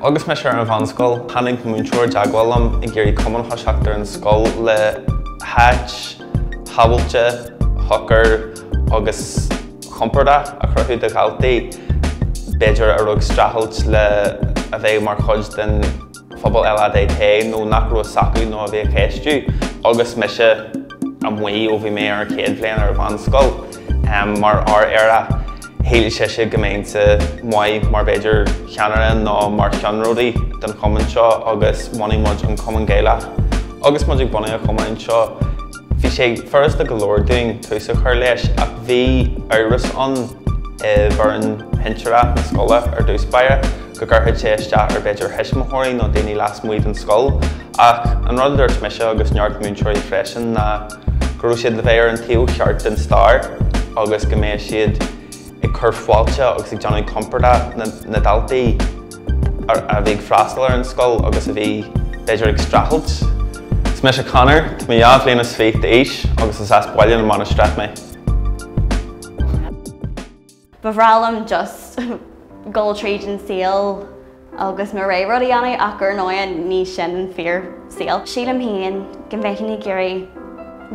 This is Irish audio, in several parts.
Agus mise ar an mheánscoil, tháinig múinteoir i dteagmháil liom ag iarraidh cumann a thoiseacht ar an scoil le háit shábháilte, shocair agus chompordach a chruthú do dhaltaí, b'fhéidir a raibh ag streachailt le a bheith mar chuid den phobal LADT nó nach raibh fhios acu nó a bhí á cheistiú. Agus mise amuigh ó bhí mé ar an chéad bhliain ar an mheánscoil mar fhear aerach, shíl sise go mbeinnse maith mar b'fhéidir cheannaire nó mar cheannródaí don chumann seo agus bhunaigh muid an Cumann Gaelach. Agus muid ag bunú an chumainn seo, bhí sé furasta go leor dúinn tús a chur leis ach bhí amhras ann i bhfoireann shinsearach na scoile ar dtús báire go gcuirfeadh sé isteach ar b'fhéidir thuismitheoirí nó daoine lasmuigh den scoil ach an rud a dúirt mise agus neart múinteoirí freisin ná go raibh siad le bheith ar an taobh cheart den stair agus go mbeadh siad ag cur fáilte agus ag déanamh compordach na daltaí a bhí ag freastal ar an scoil agus a bhí b'fhéidir ag streachailt. Is mise Conor, tá mé 22 bhliain d'aois agus is as Baile na Mainistreach mé. Ba bhreá liom just dul tríd an saol agus mo rogha rud a dhéanamh ach ar ndóigh ní sin an fíor saol. Sílim féin go mbeinn ag iarraidh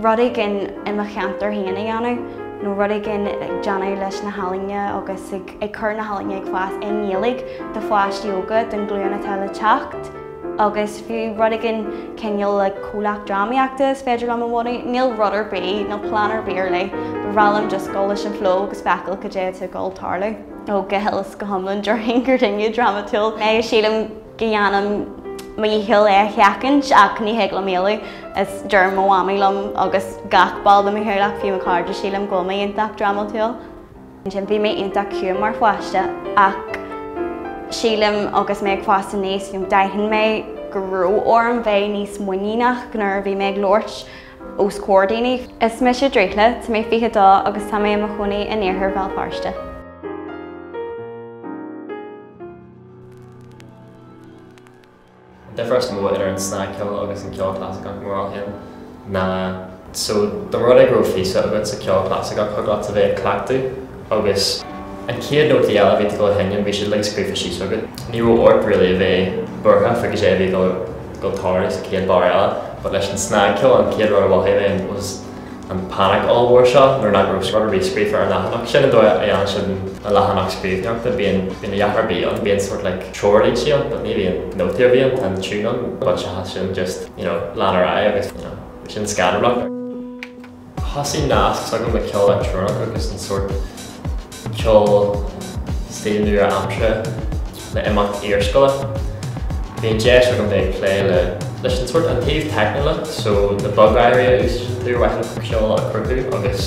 rud éigin i mo cheantar féin a dhéanamh nó rud éigin ag déanamh leis na healaíona agus ag cur na healaíona ag fás i nGaeilge do pháistí óga don ghlúin atá le teacht. Agus fiú rud éigin cineál like comhlacht drámaíochta is féidir liom a bhunú, níl rud ar bith, níl plean ar bith ar leith, ba bhreá liom just dul leis an flow agus feiceáil cad é atá ag dul tarlú. Ó go huile is go hiomlán déarfainn gur duine drámatúil mé, sílim go ndéanaim mo dhícheall é a sheachaint ach ní thig liom éalú. Is deir mo mhamaí liom agus gach ball de mo theaghlach, fiú mo chairde, sílim go bhfuil mé iontach drámatúil. Ansin bhí mé iontach ciúin mar pháiste ach sílim agus mé ag fás aníos you know d'aithin mé go raibh orm bheith níos muiníneach nuair a bhí mé ag labhairt os comhair daoine. Is mise Dríochla, tá mé 22 agus tá mé i mo chónaí in iarthar Bhéal Feirste. An difear is mó idir an snagcheol agus an ceol clasaiceach i mo bharúil féin ná so dá mba rud é go raibh píosa agat sa cheol clasaiceach thig leat a bheith ag cleachtadh agus an chéad nótaí eile a bhí tú ag dul a sheinm bhí siad uilig scríofa síos agat. Ní raibh ort really a bheith buartha faoi cad é a bhí ag dul dul tarlú sa chéad barr eile but leis an snagcheol an chéad rud a mhothaigh mé was an panic ollmhór seo nuair nach raibh rud ar bith scríofa ar an leathanach. Sin an dóigh a dhéanann siad an leathanach scríbhneoireachta, bíonn bíonn a dhath ar bith ann, bíonn sort like treoirlínte ann but ní bhíonn nótaí ar bith ann, tá an tune ann but seachas sin just you know lean ar aghaidh agus you know sin scanrúil. Thosaigh nasc s'agam le ceol leictreonach agus an sort ceol stíl nua-aimseartha le imeacht iarscoile. Bhí an deis agam bheith ag plé le leis an sórt an taobh teicniúla so na bogearraí a úsáideann tú ar mhaithe le ceol a chruthú agus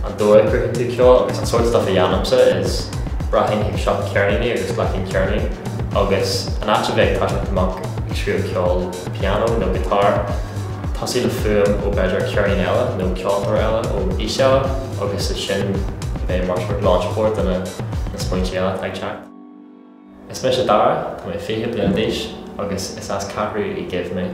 an dóigh a chruthaíonn tú ceol agus an sórt stuff a dhéanaimse is rachainn chuig siopa ceirníní agus ghlacfainn ceirnín agus in áit a bheith ag toiseacht amach ag scríobh ceol pianó nó guitar tosaí le fuaim ó b'fhéidir ceirnín eile nó ceoltóir eile ó aois eile agus is sin a bheith mar sort launchboard do na smaointe eile atá ag teacht. Is mise Dara, tá mé 20 bliain d'aois agus is as Ceathrú Uí Dhuibh mé.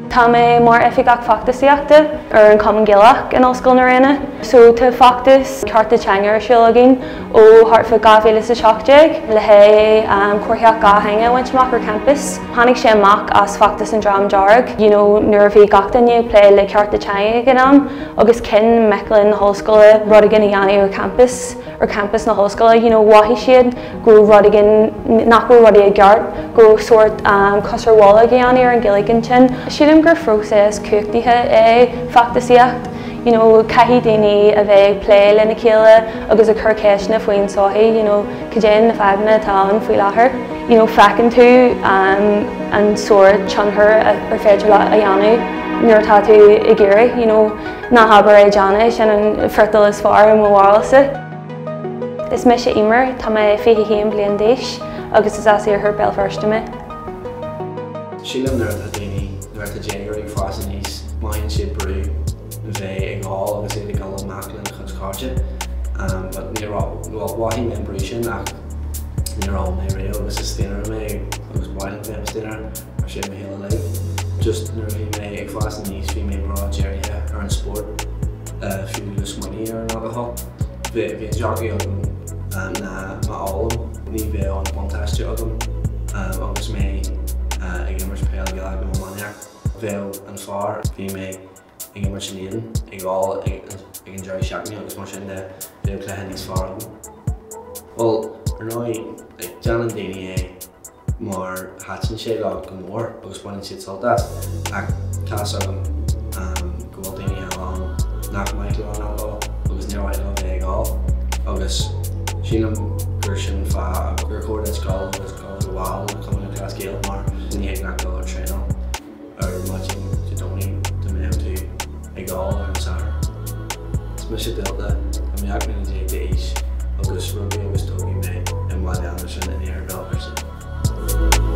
Tá mé mar Oifigeach Feachtasaíochta ar an Chumann Gaelach in Ollscoil na Ríona. So tá feachtas cearta teanga ar siúl againn ó thart fá 2017 le haghaidh comharthaíocht dhátheangach a bhaint amach ar campas. Tháinig sé amach as feachtas an Dream Dearg, you know nuair a bhí gach duine ag plé le cearta teanga ag an am agus chinn mic léinn na hollscoile rud éigin a dhéanamh ar campas. ar champas na hollscoile, you know mhothaigh siad go raibh rud éigin, nach raibh rudaí i gceart, go raibh sórt cos ar bholg á dhéanamh ar an Ghaeilge ansin. Sílim gur phróiseas cumhachtaithe é feachtasaíocht, you know caithfidh daoine a bheith ag plé lena chéile agus ag cur ceisteanna faoin sochaí, you know cad é na fadhbanna atá ann faoi láthair. You know feiceann tú an sórt tionchar ar féidir leat a dhéanamh nuair atá tú ag iarraidh, you know. Ná habair é déan é, sin an friotal is fearr i mo bharúilsa. Is mise Emer, tá mé 21 bliain d'aois agus is as Iarthar Béal Feirste mé. Sílim nuair atá daoine, nuair atá déagóirí ag fás aníos, mothaíonn siad brú bheith ag ól agus iad ag dul amach lena chuid cairde. But ní raibh, well mhothaigh mé an brú sin ach níor ól mé riamh agus is daoine mé agus ba mhaith liom bheith i mo staonaire. Ar feadh mo shaol uilig. Just nuair a bhí mé ag fás aníos bhí mé ró-dhírithe ar an spórt fiú le smaoineamh ar an alcohol. Bhí an dearcadh agam. ná má ólaim ní bheadh an buntáiste agam agus mé ag imirt peil Ghaelach nó iománaíocht. Bheadh an fear bhí mé ag imirt in éadan ag ól ag an deireadh seachtaine agus mar sin de bheadh cluiche níos fearr agam. Bhuel, ar ndóigh, déanann daoine é mar thaitin sé leo go mór agus baineann siad sult as, ach tá's agam go bhfuil daoine eile ann nach maith leo an alcól agus níor mhaith leo bheith ag ól agus sílim gur sin an fáth gur chóir duit dul agus dul ar bhall le Cumann Lúthchleas Gael mar ní thig leat dul ar traenáil ar maidin Dé Domhnaigh dá mbeadh tú ag ól ar an Satharn. Is mise Delta, tá mé 18 mbliana d'aois agus rugadh agus tógadh mé i mBaile Andarsan in Iarthar Bhéal Feirste.